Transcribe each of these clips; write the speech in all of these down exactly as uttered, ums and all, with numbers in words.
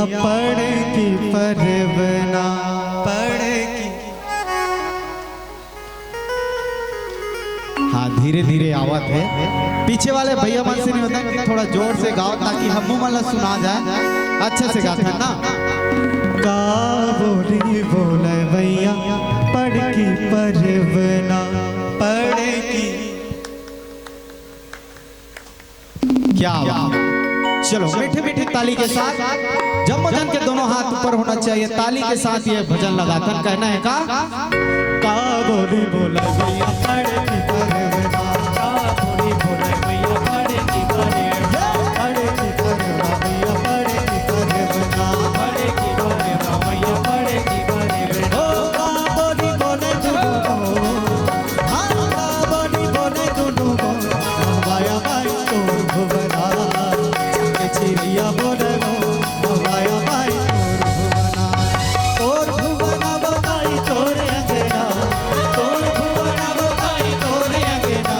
पड़ की परवना, पड़ की। हाँ, धीरे धीरे आवत हे। पीछे वाले भैया मन से निवेदन कि थोड़ा जोर से गाओ, ताकि हमू मन ला सुना जाए। अच्छे से गाते हैं ना। का बोली बोले भैया, पड़ की परवना, पड़ की। क्या बात। चलो, मीठी मीठी ताली के साथ जम्मो जन के दोनों हाथ ऊपर होना चाहिए। ताली के साथ ये भजन लगातार कहना है का? का बोली बोले भैया, पड़ की परवना, का बोली बोले भैया, पड़ की परवना, पड़ की परवना भैया, पड़ की परवना, पड़ की परवना भैया, पड़ की परवना। ओ का बोली बोले तू, हाँ, का बोली बोले तू, बाया बाई तोर भुवना, के चिड़ैया बोले वो, बाया बाई तोर भुवना, तोर भुवना बताई तोर अंगना, तोर भुवना बताई तोर अंगना।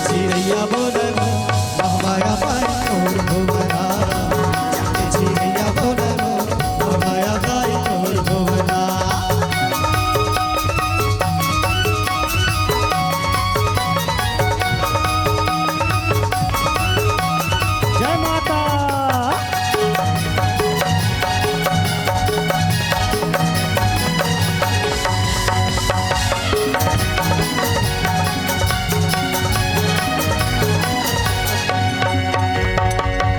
चिड़ैया बोले वो, बाया बाई तोर भुवना। चिड़ैया बोले वो, बाया बाई तोर भुवना। जय माता।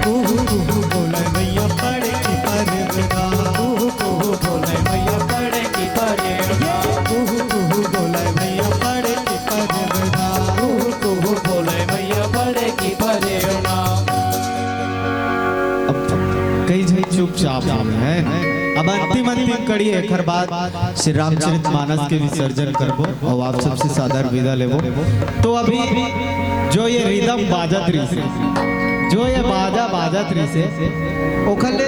कुहू कुहू बोले मैया पड़ की परवना, कुहू कुहू बोले मैया पड़ की परवना, कुहू कुहू बोले मैया पड़ की परवना, कुहू कुहू बोले मैया पड़ की परवना। अब कई झन चुपचाप हो गए हैं। अब अंतिम, अंतिम कड़ी, एकर बाद श्री रामचरित मानस के विसर्जन करबो और आप सबसे सादर विदा लेबो। तो अभी जो ये रिदम बाजत रहिसे, जो ये बाजा बाजत रहिसे, ओखर ले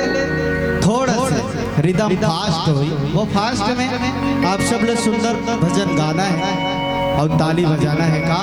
थोड़ा सा रिदम फास्ट होई। वो फास्ट में आप सब ले सुंदर भजन गाना है और ताली बजाना है का?